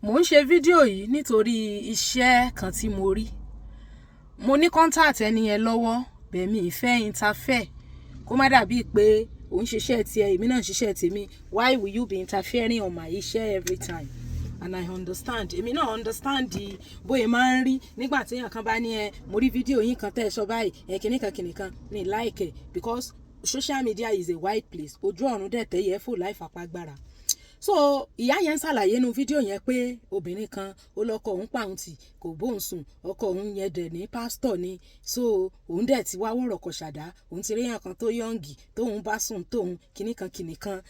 Mò ń ṣe fídíò yìí nítorí iṣẹ́ kan tí mo rí. Mo ní contact ẹni yẹn lọ́wọ́, bẹ́ẹ̀ mi ì fẹ́ interfere kó má dàbí pé òun ṣiṣẹ́ tiẹ̀, èmi náà ń ṣiṣẹ́ tèmi. Why will you be interfering on my iṣẹ́ every time? And I understand. Èmi náà understand bóyá máa ń rí nígbà tí èèyàn kan bá ní, "Ẹ mo rí fídíò yín kan tẹ́ ẹ sọ báyìí, ẹ kìnnìkan kìnnìkan," ní like, because social media is a wide place. Ojú ọ̀run dẹ̀ tẹ́yẹ fò láì fapá gbára. So ìyá yẹn ń ṣàlàyé nínú fídíò yẹn pé obìnrin kan ó lọ́kọ òun pa òun tì, kò bóun sùn. Ọkọ òun yẹn dẹ̀ ní pásítọ̀ ni. So òun dẹ̀ ti wá wọ̀rọ̀kọ̀ ṣàdá, òun ti ríyàn kan tó young tóun bá sùn tóun kìnnìkan kìnnìkan.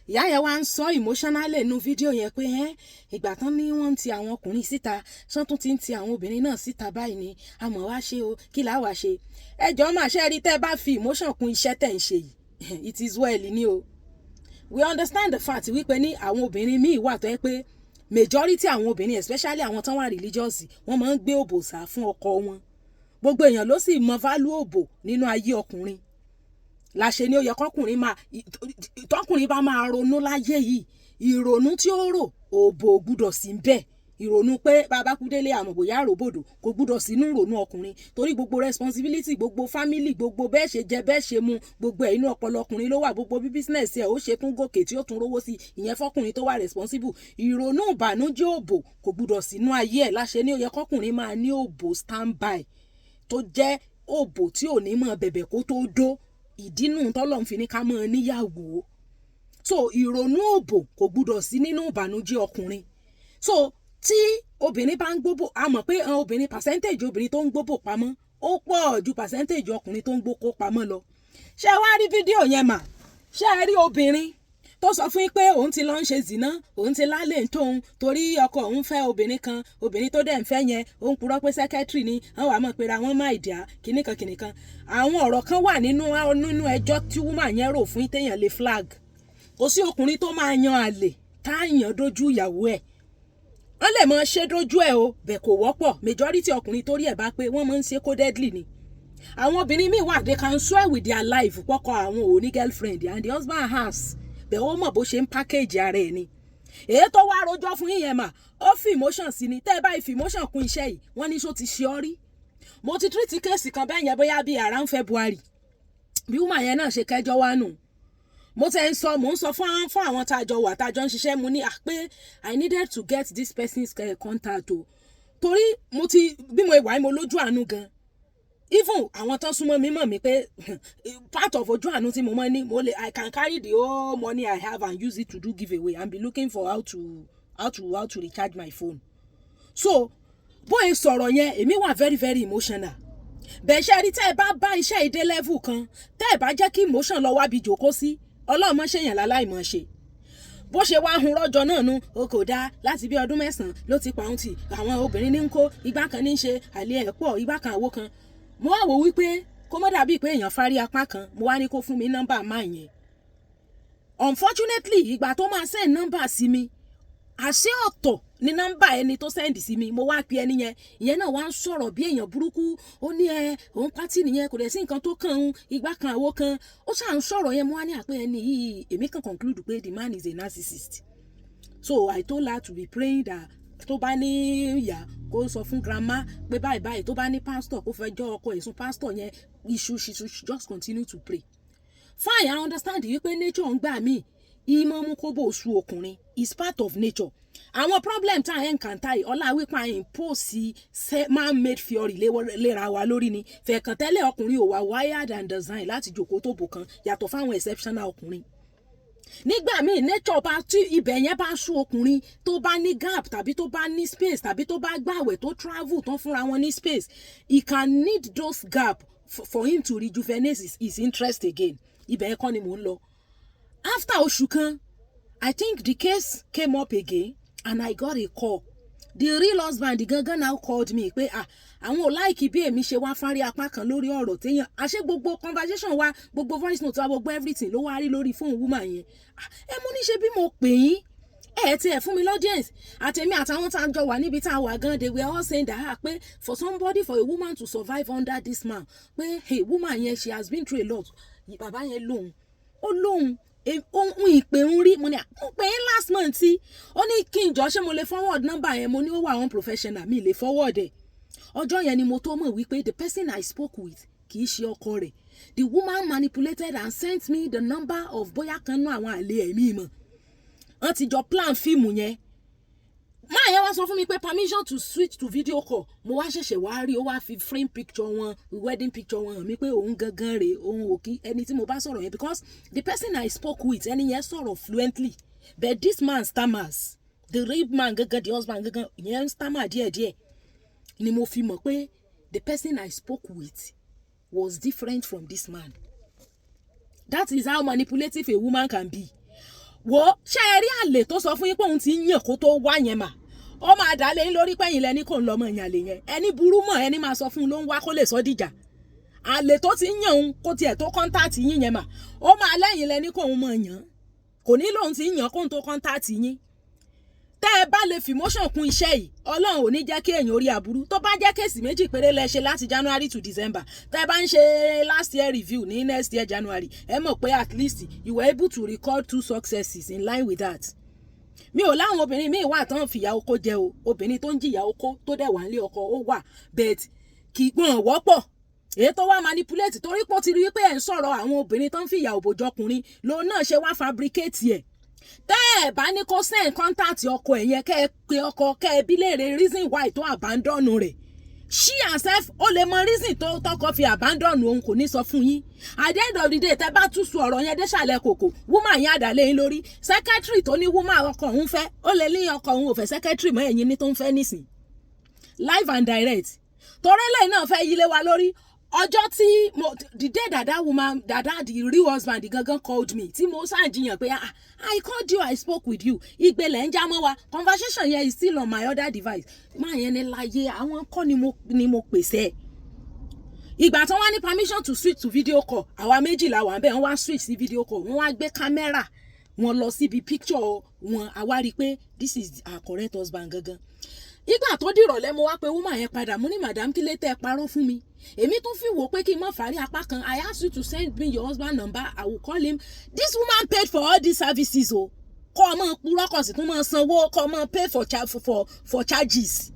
Ìyá yẹn wá ń sọ emotionally nínú fídíò yẹn pé ẹ́ ìgbà tán ní wọ́n ń ti àwọn ọkùnrin síta, ṣán tún ti ń ti àwọn obìnrin náà síta báyìí ni? Àmọ́ wá ṣe o, kí làá wá ṣe? Ẹ jọ̀ọ́, máa ṣe rí tẹ́ ẹ bá fi emotion kún iṣẹ́ tẹ̀ ń ṣe yìí, it is well ni o. We understand the fact wípé ní àwọn obìnrin míì wà tó yẹ pé majority àwọn obìnrin, especially àwọn tán wà religious, wọ́n máa ń gbé òbò sá fún ọkọ wọn. Gbogbo èèyàn ló sì mọ value òbò nínú ayé ọkùnrin. Láṣẹ ni ó yẹ kọkùnrin máa, tọkùnrin bá máa ronú láyé yìí, ìrònú tí ó rò, òbò gbúdọ̀ sí bẹ́ẹ̀. Ìrònú pé bàbá kú délé, àmọ́ bóyá àròbòdò kò gbúdọ̀ sínú ìrònú ọkùnrin, torí gbogbo responsibility, gbogbo family, gbogbo bẹ́ẹ̀ ṣe jẹ, bẹ́ẹ̀ ṣe mu, gbogbo ẹ̀, inú ọpọlọ ọkùnrin ló wà. Gbogbo bí business ẹ̀ ó ṣe tún gòkè, tí ó tún rówó sí, ìyẹn fọkùnrin tó wà responsible. Ìrònú ìbànújẹ́ òbò kò gbúdọ̀ sínú ayé ẹ̀. Láṣẹ ní ó yẹ kọkùnrin máa ní òbò standby, tó jẹ́ òbò tí ò ní mọ̀ bẹ̀bẹ̀ kó tó dó. Ìdínú tọ́lọ́run fi ní ká máa níyàwó. So ìrònú òbò kò gbúdọ̀ sí nínú ìbànújẹ́ ọkùnrin. So tí obìnrin bá ń gbóbò, a mọ̀ pé obìnrin, percentage obìnrin tó ń gbóbò pamọ́ ó pọ̀ ju percentage ọkùnrin tó ń gbókó pamọ́ lọ. Ṣé ẹ wá rí fídíò yẹn mà? Ṣé ẹ rí obìnrin tó sọ fún yín pé òun ti lọ ń ṣe zìnà, òun ti lálẹ́ tóun, torí ọkọ òun fẹ́ obìnrin kan, obìnrin tó dẹ̀ ń fẹ́ yẹn, òun purọ́ pé secretary ni, wọ́n wàá mọ̀ pé ra wọ́n má ìdíà kìnnìkan kìnnìkan? Àwọn ọ̀rọ̀ kan wà nínú ẹjọ́ tí woman yẹn rò fún téèyàn lè flag. Kò sí ọkùnrin tó máa yan àlè tá a yàn dójú ìyàwó ẹ̀. Wọ́n lè máa ṣe dójú ẹ̀ o, bẹ́ẹ̀ kò wọ́pọ̀. Majority ọkùnrin torí ẹ̀ bá pé, wọ́n máa ń ṣe codedly ni. Àwọn obìnrin míì wà, they can swear with their life pọ́kọ àwọn ò ní girlfriend, and the husband has, bẹ́ẹ̀ ó mọ̀ bó ṣe ń package ara ẹ̀ ni. Èyí tó wá rojọ́ fún yín yẹn mà, ó fi emotion sí ni. Tẹ́ ẹ bá fi emotion kún iṣẹ́ yìí, wọ́n ní ṣó ti ṣe ọ́ rí? Mo ti treat case kan bẹ́ẹ̀ yẹn, bóyá bíi around February, bí woman yẹn náà ṣe kẹjọ wá nù. Mo tẹ́ ń sọ, mò ń sọ fún àwọn tá a jọ wà, tá a jọ ń ṣiṣẹ́, mo ní pé I needed to get this person's contact o, torí mo ti bí mo wà, mo lójú àánú gan. Even àwọn tán súnmọ́ mi mọ̀ mí pé part of ojú àánú tí mo mọ̀ ní, mo lè, I can carry the whole money I have and use it to do giveaway and be looking for how to recharge my phone. So bóyá sọ̀rọ̀ yẹn, èmi wà very very emotional. Bẹ́ẹ̀ ṣe rí, tẹ́ ẹ bá bá iṣẹ́ ìdè level kan, tẹ́ ẹ bá jẹ́ kí emotion lọ wábi jòkó sí, Ọlọ́run mọ́ ṣèyàn láláì mọ́ ṣe. Bó ṣe wá hun rọ́jò náà nu, o kò dáa. Láti bí ọdún 9 ló ti pa òun tì, àwọn obìnrin ní ń kó igbá kan, ní í ṣe àlè ẹ̀ pọ̀, igbá kan, àwo kan. Mo wá wò wípé kó má dàbí pé èèyàn fárí apá kan, mo wá ní kó fún mi nọ́mbà máa yẹn. Unfortunately, ìgbà tó máa send nọ́mbà sí mi, àṣé ọ̀tọ̀ ní nọ́mbà ẹni tó send sí mi. Mo wá pe ẹni yẹn, ìyẹn náà wá ń sọ̀rọ̀ bí èèyàn burúkú. Ó ní ẹ òun pátì nìyẹn, kò dẹ̀ sí nǹkan tó kàn ń, igbá kan, àwo kan. Ó ṣáà ń sọ̀rọ̀ yẹn. Mo wá ní àpé ẹni yìí, èmi kàn conclude pé the man is a narcissist. So I told her to be praying that tó bá ní ìyá, kó sọ fún grandma pé báyìí báyìí, tó bá ní pastor, kó fẹjọ́ ọkọ ẹ̀sùn pastor yẹn. She should just continue to pray. Fine, I understand wípé nature ń gbà míì ìmọ̀ mú kó bò sú ọkùnrin, is part of nature. Àwọn problem tá à ń encounter yìí, ọlá wípé à ń impose man made theory léra wa lórí ni. Fẹ̀ẹ̀kàn tẹ́lẹ̀, ọkùnrin ò wá wired and designed láti jòkó tó bò kan, yàtọ̀ fáwọn exceptional ọkùnrin. Nígbà míì, nature bá tí ibẹ̀ yẹn bá sú ọkùnrin, tó bá ní gap, tàbí tó bá ní space, tàbí tó bá gbàwẹ̀, tó travel, tó fúnra wọn ní space, he can need those gap for him to rejuvenate his interest again. Ibẹ̀ yẹn kọ́ ni mò ń lọ. After oṣù kan, I think the case came up again and I got a call. The real husband gangan now called me pé, ah, àwọn ò like bí èmi ṣe wá fárí apá kan lórí ọ̀rọ̀ téèyàn. Àṣé gbogbo conversation wa, gbogbo voice note wa, gbogbo everything ló wá rí lórí fóònù woman yẹn. Ẹ mo ní ṣe bí mo pè yín, ẹ ti ẹ fún mi l'audience. Àtẹ̀mí àtàwọn tá a jọ wà níbi tá a wà gan, they were all saying that, ah, pé for somebody, for a woman to survive under this man, pé hey, woman yẹn, she has been through a lot. Bàbá yẹn lóhùn, ó lóhùn Ohun ìpè ń rí. Mo ní mo pè é last month tí ó ní kí n jọ, ṣé mo lè forward number yẹn? Mo ní ó wà unprofessional, mi lè forward ẹ̀. Ọjọ́ yẹn ni mo tó mọ̀ wípé the person I spoke with kì í ṣe ọkọ rẹ̀. The woman manipulated and sent me the number of bóyá kan nú àwọn àlè ẹ̀mí mọ̀. Wọ́n ti jọ plan fíìmù yẹn. Máa yẹn wá sọ fún mi pé permission to switch to video call. Mo wá ṣẹ̀ṣẹ̀ wá rí, ó wá fi frame picture wọn, wedding picture wọn hàn mí pé òun gangan rèé, òun ò kí ẹni tí mo bá sọ̀rọ̀ yẹn, because the person I spoke with, ẹni yẹn sọ̀rọ̀ fluently, but this man stammers. The real man gangan, the husband gangan yẹn ń stammer díẹ̀díẹ̀. Ni mo fi mọ̀ pé the person I spoke with was different from this man. That is how manipulative a woman can be. Wo, ṣé ẹ rí àlè tó sọ fún yín pé òun ti ń yàn kó tó wá yẹn mà, ó máa dà lé yín lórí pẹ́yìn lẹ́ni kò ń lọ́mọ ìyàn àlè yẹn. Ẹni burú mọ̀, ẹni máa sọ fún un ló ń wá kó lè sọ dìjà. Àlè tó ti ń yàn òun kó tiẹ̀ tó contact yín yẹn mà, ó máa lẹ́yìn lẹ́ni kò ń mọ̀ yàn, kò ní lóun ti ń yàn kóun tó contact yín. Tẹ́ ẹ bá lè fi motion kún iṣẹ́ yìí, Ọlọ́run ò ní jẹ́ kí èèyàn orí aburú. Tó bá jẹ́ case 2 péré lẹ ṣe láti January to December, tẹ́ ẹ bá ń ṣe last year review ní next year January, ẹ mọ̀ pé at least you were able to record two successes in line with that. Mi ò láwọn obìnrin míì wà tán fìyà oko jẹ o. Obìnrin tó ń jìyà oko tó dẹ̀ wà nílé ọkọ, ó wà, but kì í gbọ́n wọ́pọ̀. Èyí tó wá manipulate torí pé ó ti rí pé ẹ̀ ń sọ̀rọ̀ àwọn obìnrin tó ń fìyà òbòjọkùnrin lòun náà ṣe wá fabricate ẹ̀. Tẹ́ ẹ̀ bá ní kó send contact ọkọ ẹ̀ yẹn, kẹ́ ẹ pe ọkọ, kẹ́ ẹ bí léèrè reason why tó abandon rẹ̀. She herself, ó lè mọ reason tó tọkọ fi abandon òun, kò ní sọ fún yín. At the end of the day, tẹ́ bá tún sọ ọ̀rọ̀ yẹn désàlẹ̀ kòkò, woman yẹn àdàlẹ́ yín lórí. Secretary tó ní woman ọkọ òun fẹ́, ó lè ní ọkọ òun ò fẹ́ secretary mọ́, ẹ̀yin ní tó ń fẹ́ nísìn, live and direct. Torí lẹ́yìn náà fẹ́ yílé wa lórí. Ọjọ́ tí mo, the day that that woman, that that the real husband gangan called me, tí mo ṣàjiyàn pé, "Ah, I called you, I spoke with you," ìgbélẹ̀ ń já mọ́ wa. Conversation yẹn is still on my other device. Máa yẹn ní láyé àwọn kọ́ ni mo pèsè. Ìgbà tí wọ́n wá ní permission to switch to video call, àwa méjìlá wà bẹ́ẹ̀. Wọ́n wá switch sí video call, wọ́n wá gbé kámẹ́rà wọn lọ síbi picture wọn. Àwa rí i pé this is our correct husband gangan. Ìgbà tó dìrọ̀lẹ́, mo wá pé woman yẹn padà. Mo ní, "Madam, kí lè tẹ́ ẹ parọ́ fún mi?" Èmi tún fi wò pé kí n má fàárí apá kan. "I asked you to send me your husband number, I will call him." This woman paid for all these services o. Kọ́ ọ máa purọ́, kọ́ sì tún máa sanwó, kọ́ ọ máa pay for charges.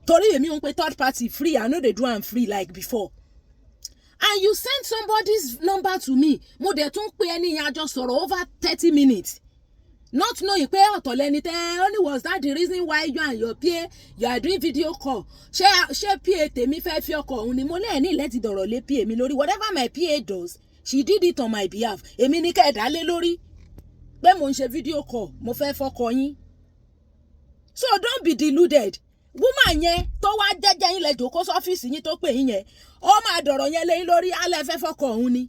Torí èmi ń pe third party free, I no dey do am free like before. And you send somebody's number to me. Mo dẹ̀ tún pe ẹni yẹn, a jọ sọ̀rọ̀ over 30 minutes, not knowing pé ọ̀tọ̀ lẹni tẹ́ ó ní. "Was that the reason why you and your PA, you are doing video call?" Ṣé PA tèmi fẹ́ fi ọkọ òun ni? Mo lẹ́ẹ̀ ní ilẹ̀ ti dọ̀rọ̀ lé PA mi lórí. Whatever my PA does, she did it on my behalf. Èmi ní kẹ́ ẹ̀ dá lé lórí pé mo ń ṣe video call, mo fẹ́ fọkọ yín. So don't be deluded. Woman yẹn tó wá jẹ́jẹ́ yín lẹ jókòó sọ́fíìsì yín tó pè yín yẹn, ó máa dọ̀rọ̀ yẹn lé yín lórí. Alẹ́ fẹ́ fọkọ òun ni.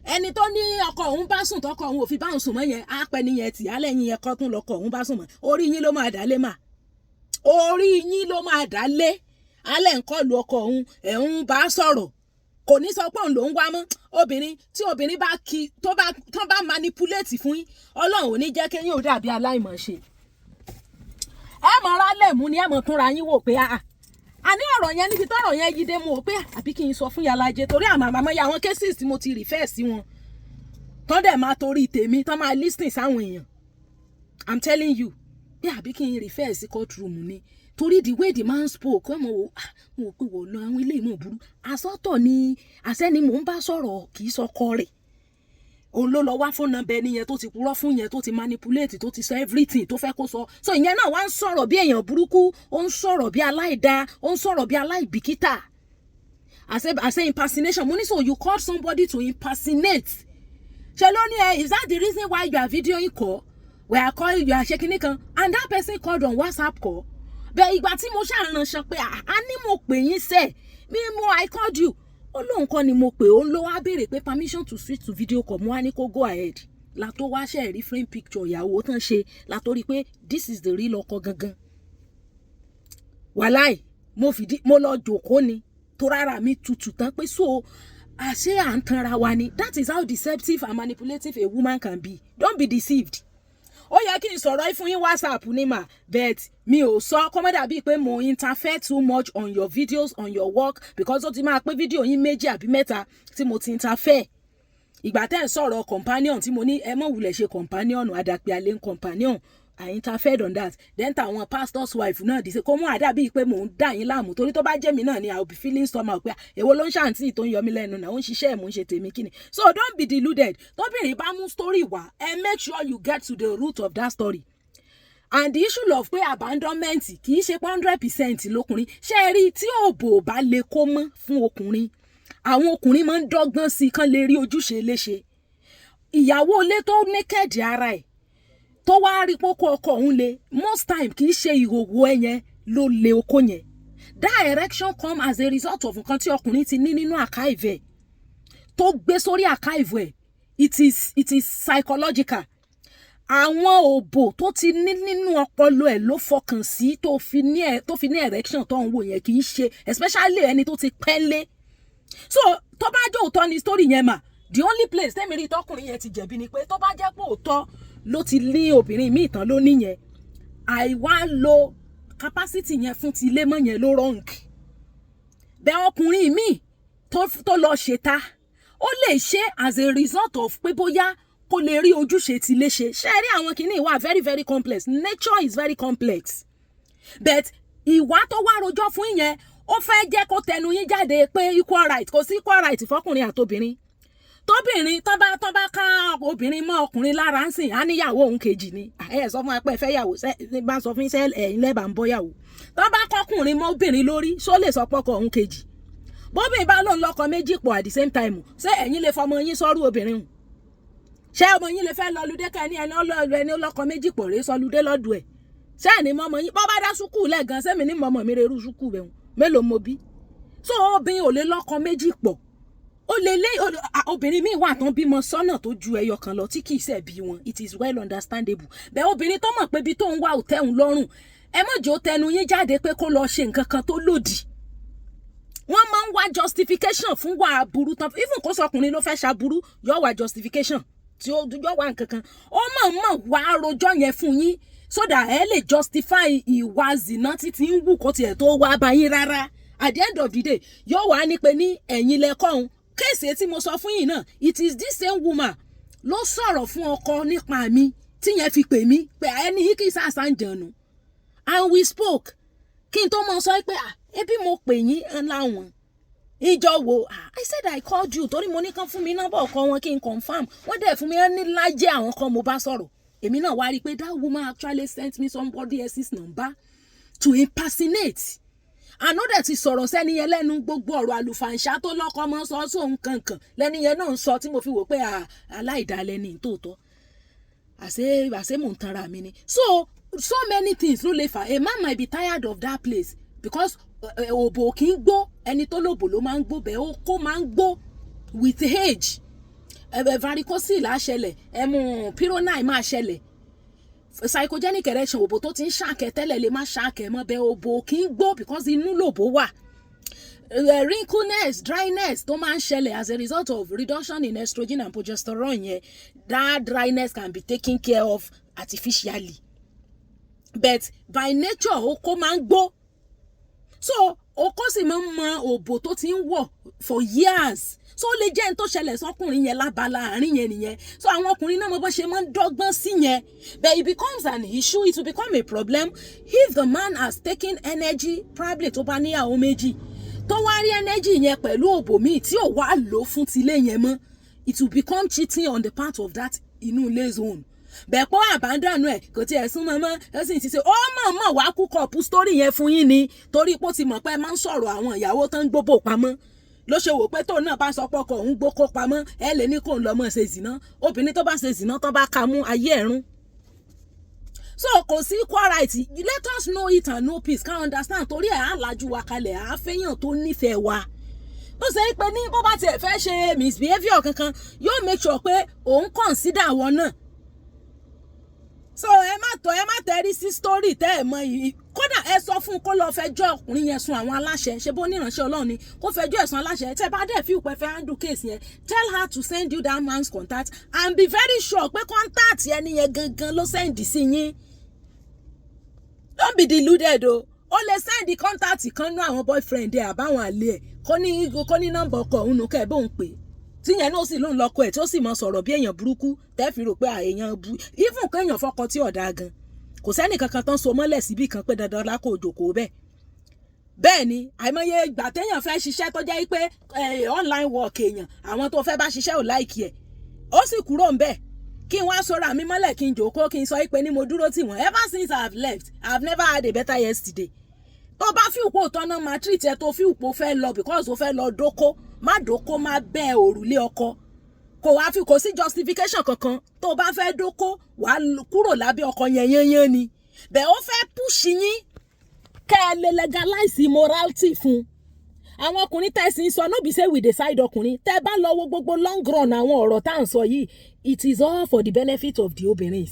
Ẹni tó ní ọkọ òun bá sùn, tọkọ òun ò fi bá òun sùn mọ́ yẹn, á pẹ́ níyẹn tì á lẹ́yìn yẹn kọ́ tún lọkọ òun bá sùn mọ́. Orí yín ló máa dá lé mà, orí yín ló máa dá lé. Alẹ́ ń kọlu ọkọ òun, ẹ̀ ń bá sọ̀rọ̀, kò ní sọ pé òun ló ń wá mọ́. Obìnrin tí obìnrin bá kí tó bá manipulate fún yín, Ọlọ́run ò ní jẹ́ kéyìn ò dàbí aláìmọ̀ṣe. Ẹ mọ̀ ara lẹ̀ mú ni, ẹ mọ̀ túnra yín wò pé àà àní ọ̀rọ̀ yẹn, níbi tọ́rọ̀ yẹn yí dé, mo wò pé àbí kí n sọ fún Yàlájẹ, torí àmọ́ àmọ́ ya àwọn cases tí mo ti refer sí wọn tán dẹ̀ máa torí tèmi tán máa listen sáwọn èèyàn. I'm telling you pé àbí kí n refer sí courtroom ni, torí the way the man spoke, ọmọ wo mo wò pé wò lọ àwọn ilé ìmọ̀ burú. Àsọtọ̀ ni àṣẹ ni mò ń bá sọ̀rọ̀, kì í sọkọ rẹ̀. Òun ló lọ wá fún number ẹni yẹn tó ti purọ́ fún yẹn, tó ti manipulate, tó ti sọ everything tó fẹ́ kó sọ. So ìyẹn náà wá ń sọ̀rọ̀ bí èèyàn burúkú, ó ń sọ̀rọ̀ bí aláìda, ó ń sọ̀rọ̀ bí aláìbìkítà. Àṣẹ impersonation. Mo ní, "So you called somebody to impersonate?" Ṣe ló ní ẹ, "Is that the reason why you are videoing call? We are calling you are ṣe kinní kan." And that person called on WhatsApp call. Bẹ́ẹ̀ ìgbà tí mo ṣàránṣọ pé a ní mo pè yín sẹ́ẹ̀ mi mo, "I called you." Ó lóun kọ́ ni mo pè. Ó ń lọ wá béèrè pé permission to switch to video call. Mo wá ní kó go ahead. La tó wá ṣe rí frame picture ìyàwó tán ṣe, la tó rí pé this is the real ọkọ gangan. Wàláì, mo fìdí mo lọ jòkó ni tó rárá mi tutù tán pé so àṣé à ń tanra wa ni. That is how deceptive and manipulative a woman can be. Don't be deceived. Ó yẹ kí n sọ̀rọ̀ fún yín WhatsApp ní mà, but mi ò sọ kó má dàbíi pé mo interfere too much on your videos, on your work, because ó ti máa pé fídíò yín méjì àbí mẹ́ta tí mo ti interfere. Ìgbà tẹ́ ń sọ̀rọ̀ companion tí mo ní ẹ mọ̀ wulẹ̀ ṣe companion, àdàpè àlè ń companion, I interfered on that. Then tàwọn pastor's wife náà dì sí kó mú àdàbí pé mò ń dà yín láàmú, torí tó bá jẹ́ mi náà ni, I will be feeling somehow pé èwo ló ń ṣàǹtì tó ń yọ mí lẹ́nu náà, ó ń ṣiṣẹ́, mò ń ṣe tèmi, kíni. So don't be deluded. Tóbìnrin bá mú story wá, ẹ make sure you get to the root of that story. And the issue of pé abandonment, kì í ṣe 100% lókùnrin. Ṣé ẹ rí, tí òbò bá lè kó mọ́ fún ọkùnrin, àwọn ọkùnrin máa ń dọ́gbọ́n sí i kán lè rí ojúṣe léṣe. Ìyàwó ilé tó naked ara ẹ̀, tó wá rí pókó ọkọ òun le, most time kì í ṣe ìhòòhò ẹ yẹn ló le okó yẹn. That erection come as a result of nǹkan tí ọkùnrin ti ní nínú archive ẹ̀, tó gbé sórí archive ẹ̀. It is psychological. Àwọn òbò tó ti ní nínú ọpọlọ ẹ̀ ló fọkàn sí tó fi ní erection tó ń wò yẹn. Kì í ṣe, especially ẹni tó ti pẹ́ lé. So tó bá jẹ́ òótọ́ ni story yẹn mà, the only place tẹ́mi rí tọkùnrin yẹn ti jẹ̀bi ni pé tó bá jẹ́ pé òótọ́ ló ti ní obìnrin míì tán ló níyẹn, àìwá lo capacity yẹn fún ti ilé mọ́ yẹn ló wrong. Bẹ́ẹ̀ ọkùnrin míì tó lọ ṣèta, ó lè ṣe as a result of pé bóyá kó lè rí ojúṣe ti lè ṣe. Ṣe rí, àwọn kìíní wà very very complex. Nature is very complex. But ìwà tó wá rojọ́ fún yẹn, ó fẹ́ jẹ́ kó tẹnu yín jáde pé equal right. Kò sí equal right fọkùnrin àtobìnrin. Tóbìnrin tó bá ká obìnrin mọ́ ọkùnrin lára ń sìn, á níyàwó òun kejì ni. Ẹ sọ fún wa pé ẹ fẹ́ yàwó, bá sọ fún iṣẹ́ ẹ̀yin lẹ́bàá ń bọ́ yàwó. Tó bá kọkùnrin mọ́ obìnrin lórí, ṣó lè sọ pọ́kọ òun kejì? Bóbìnrin bá lóun lọ́kọ méjì pọ̀ at the same time, ṣé ẹ̀yin lè fọmọ yín sọ́rú obìnrin hùn? Ṣé ọmọ yín lè fẹ́ lọlúdé ká ní ẹni ọlọ́ọ̀lù, ẹni ọlọ́kọ méjì pọ̀ rèé sọlúdé lọ́dún ẹ̀? Ṣé ẹni mọ́mọ yín bọ́ bá dá sùkúù lẹ́ẹ̀gan, sẹ́mi ní mọ́mọ́ mi rerú sùkúù bẹ̀rù mélòó mo bí? So obìnrin ò lè lọ́kọ méjì pọ̀. Ó lè lé obìnrin míì wà tán bímọ sọ́nà tó ju ẹyọ kan lọ tí kì í ṣe bí wọn. It is well understandable. Bẹ́ẹ̀ obìnrin tó mọ̀ pé ibi tó ń wá ò tẹ́hun lọ́rùn, ẹ má jẹ́ ó tẹnu yín jáde pé kó lọ ṣe nǹkan kan tó lòdì. Wọ́n máa ń wá justification fún wà aburú tán. Even kó sọkùnrin ló fẹ́ ṣaburú, yóò wá justification tí ó yóò wá nǹkan kan, ó mọ̀ mọ̀ wá rojọ́ yẹn fún yín so that ẹ lè justify ìwà zina títí ń wù kó tiẹ̀ tó wá bá yín rárá. At the end of the day, yóò wá ní pé ní ẹ̀yin lẹ́kọ̀ọ́hún. Case tí mo sọ fún yín náà, it is this same woman ló sọ̀rọ̀ fún ọkọ nípa mi tí yẹn fi pè mí pé ẹni yìí kì í sàṣà ń jẹun, and we spoke. Kí n tó mọ sọ pé, "Ah, ebi mo pè yín láwọn ìjọ wo?" "Ah, I said I called you torí mo ní kán fún mi nọ́mbà ọkọ wọn kí n confirm." Wọ́n dẹ̀ fún mi ní lájẹ́ àwọn kan mo bá sọ̀rọ̀. Èmi náà wá rí i pé that woman actually sent me somebody else's number to impersonate. Àná dẹ̀ ti sọ̀rọ̀ sẹ́ni yẹn lẹ́nu, gbogbo ọ̀rọ̀ àlùfàǹṣá tó lọ́kọ́ mọ́ sọ sóhun kankan lẹ́ni yẹn náà ń sọ, tí mo fi wò pé aláìdálẹ́ ní tòótọ́, àṣé mò ń tanra mi ni. So many things ló lè fà. A man might be tired of that place because òbò kì í gbó. Ẹni tó lòbò ló máa ń gbó bẹ́ẹ̀. Ó kó máa ń gbó with age. Varicocele á ṣẹlẹ̀, ẹmu Peyronie máa ṣẹlẹ̀, psychogenic erection, òbò tó ti ń ṣàkẹ́ tẹ́lẹ̀ lè má ṣàkẹ́ mọ́ bẹ́ẹ̀. Òbò kì í gbó because inú lòbò wà. Wrinkleness, dryness tó máa ń ṣẹlẹ̀ as a result of reduction in estrogen and progesterone yẹn, that dryness can be taken care of artificially, but by nature okó máa ń gbó. So okó sì máa ń mọ òbò tó ti ń wọ̀ for years, so ó lè jẹ́ ní tó ṣẹlẹ̀ sọ́kùnrin yẹn lábala àárín yẹn nìyẹn. So àwọn ọkùnrin náà mọ bó ṣe máa ń dọ́gbọ́n sí yẹn, but it becomes an issue, it will become a problem if the man has taken energy, probably tó bá níyàwó méjì, tó wá rí energy yẹn pẹ̀lú òbò míì tí ò wá lò fún tilé yẹn mọ́. It will become cheating on the part of that inú ilé zone. Bẹ́ẹ̀ pọ́ abandon ẹ̀, kò tiẹ̀ súnmọ́ mọ́, ó sì ti ṣe, ó mọ̀ mọ̀ wá kú kọ̀ọ̀pù story yẹn fún yín ni, torí pé ó ti mọ̀ pé ẹ máa ń sọ̀rọ̀ àwọn ìyàwó tó ń gbóbò pamọ́, ló ṣe wò pé tóun náà bá sọ pọkọ òun gbókó pamọ́, ẹ lè ní kóun lọ mọ̀ ṣe zìnà. Obìnrin tó bá ṣe zìnà, tó bá ka mú, ayé ẹ̀rún. So kò sí equal right. Let us know it and know peace, ká understand, torí ẹ̀ á lajú wa kalẹ̀, á fẹ́yàn tó nífẹ̀ẹ́ wa, tó ṣe é pé ní bó bá tiẹ̀ fẹ́ ṣe misbehaviour kankan, yóò make sure pé òun consider àwọn náà. So ẹ má tọ, ẹ má tẹrí sí story tẹ́ ẹ mọ yìí. Kódà ẹ sọ fún un kó lọ fẹjọ́ ọkùnrin yẹn sùn àwọn aláṣẹ. Ṣe bó níránṣẹ́ Ọlọ́run ni, kó fẹjọ́ ẹ̀sùn aláṣẹ. Tẹ́ bá dẹ̀ feel pé fẹ́ handle case yẹn, tell her to send you that man's contact and be very sure pé contact ẹni yẹn gangan ló send sí yín. Don't be deluded o. Ó lè send contact kan nú àwọn boyfriend ẹ àbáwọn àlè ẹ, kó ní nọ́mbà ọkọ òun nù kẹ́ ẹ bóun pè. Tíyẹn náà sì lóun lọ́kọ ẹ̀, tí ó sì mọ sọ̀rọ̀ bí èèyàn burúkú, tẹ́ fi rò pé èèyàn bu. Even kéèyàn fọkọ tí ọ̀dà gan, kò sẹ́nì kankan tán so mọ́lẹ̀ síbì kan pé dandan lákò òjòkó bẹ́ẹ̀. Bẹ́ẹ̀ ni àìmọye ìgbà téèyàn fẹ́ ṣiṣẹ́ tó jẹ́ pé online work èèyàn, àwọn tó fẹ́ bá ṣiṣẹ́ ò like ẹ̀, ó sì kúrò ń bẹ̀. Kí n wá sọ̀rọ̀ àmì mọ́lẹ̀, kí n jòkó, kí n sọ pé ní mo dúró tì wọ́n. Ever since I have left, I have never had a better yesterday. Tó bá fi òpó tọ́nà máa treat ẹ, tó fi òpó fẹ́ lọ because ó fẹ́ lọ dóko, má dóko, má bẹ́ òrùlé ọkọ. Kò wá fi, kò sí justification kankan. Tó bá fẹ́ dóko, wàá kúrò lábẹ́ ọkọ yẹn yányán ni. Bẹ́ẹ̀ ó fẹ́ push yín kẹ́ ẹ lè legalize immorality fún àwọn ọkùnrin. Tẹ̀sí ń sọ, no be say we decide ọkùnrin. Tẹ́ bá lọ wo gbogbo long run àwọn ọ̀rọ̀ tá à ń sọ yìí, it is all for the benefit of the obìnrin.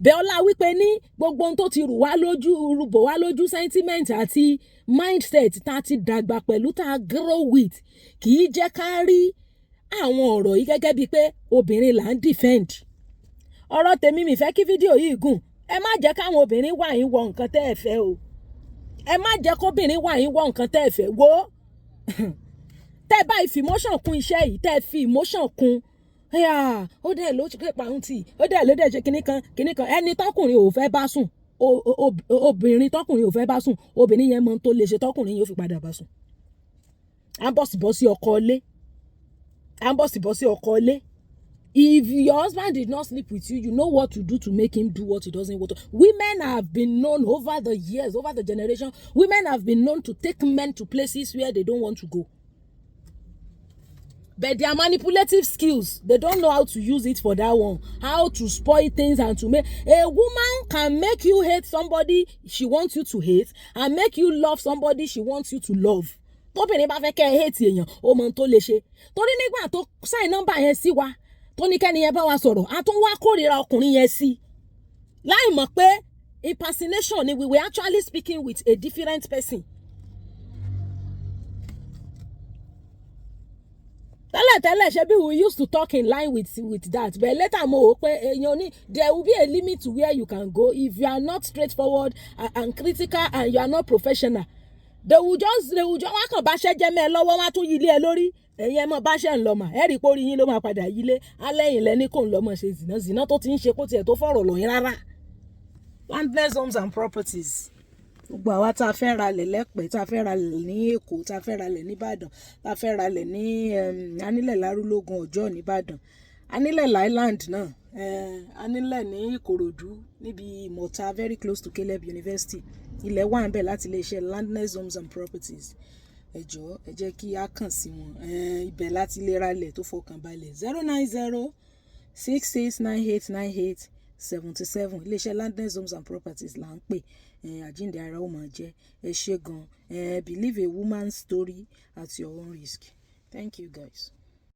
Bẹ́ẹ̀ ọlá wípé ní gbogbo ohun tó ti rù wá lójú, rúbọ̀ wá lójú, sentiment àti mindset tá a ti dàgbà pẹ̀lú, tá a grow with, kì í jẹ́ ká rí àwọn ọ̀rọ̀ yìí gẹ́gẹ́ bíi pé obìnrin là ń defend. Ọ̀rọ̀ tèmi, mi fẹ́ kí fídíò yìí gùn. Ẹ má jẹ́ káwọn obìnrin wà yín wọ nǹkan tẹ́ ẹ fẹ́ o. Ẹ má jẹ́ kóbìnrin wà yín wọ nǹkan tẹ́ ẹ fẹ́. Wo, tẹ́ ẹ bá fi emotion kún iṣẹ́ yìí, tẹ́ ẹ fi emotion kún, ó dẹ̀ ló ṣe pàrọ̀ tì, ó dẹ̀ ló dẹ̀ ṣe kinní kan kinní kan. Ẹni tọkùnrin ò fẹ́ bá sùn, obìnrin tọkùnrin ò fẹ́ bá sùn, obìnrin yẹn mọ tó lè ṣe tọkùnrin yóò fi padà bá sùn. À ń bọ̀sibọ́sí ọkọ ilé, à ń bọ̀sibọ́sí ọkọ ilé. If your husband did not sleep with you, you know what to do to make him do what he doesn't want to. Women have been known over the years, over the generation, women have been known to take men to places where they don't want to go. But their manipulative skills, they don't know how to use it for that one, how to spoil things and to make. A woman can make you hate somebody she wants you to hate and make you love somebody she wants you to love. Tóbìnrin bá fẹ́ kẹ́ ẹ hate èèyàn, ó mọ ohun tó lè ṣe. Torí nígbà tó sign nọ́mbà yẹn sí wa, tó ní kẹ́ni yẹn bá wa sọ̀rọ̀, a tún wá kórìíra ọkùnrin yẹn sí, láì mọ̀ pé impersonation ni. We were actually speaking with a different person. Tẹ́lẹ̀tẹ́lẹ̀, ṣe bí we used to talk in line with that, but later mo wò pé èèyàn ní, there will be a limit to where you can go if you are not straightforward and critical and you are not professional. They will just wọ́n kàn bá ṣẹ́ jẹ́ mẹ́ ẹ lọ́wọ́, wọ́n á tún yí ilé ẹ lórí. Ẹ̀yin ẹ mọ̀ bá ṣẹ́ ń lọ mà, ẹ rí i pé orí yín ló máa padà yílé alẹ́yìn lẹ́ní kò ń lọ́mọ ṣe zìnà zìnà tó ti ń ṣe kó tiẹ̀ tó fọ̀rọ̀ lọ̀ yín rárá. Landless Homes and Properties, gbogbo àwa tá a fẹ́ ralẹ̀ lẹ́pẹ́, tá a fẹ́ ralẹ̀ ní Èkó, tá a fẹ́ ralẹ̀ nìbàdàn, tá a fẹ́ ralẹ̀ ní anílẹ̀ lárúlógún ọjọ́ nìbàdàn, anílẹ̀ Island náà, anílẹ̀ ní Ìkòròdú níbi Ìmọ̀ta, very close to Caleb University. Ilẹ̀ wà ń bẹ̀ láti iléeṣẹ́ Landless Homes and Properties. Ẹ jọ̀ọ́, ẹ jẹ́ kí a kàn sí wọn. Ibẹ̀ láti lè ralẹ̀ tó fọkàn balẹ̀. 09066989877, iléeṣẹ́ Landless Homes and Properties là ń pè. Àjíǹde ara ó máa jẹ́. Ẹ ṣé gan. Believe a woman's story at your own risk. Thank you, guys.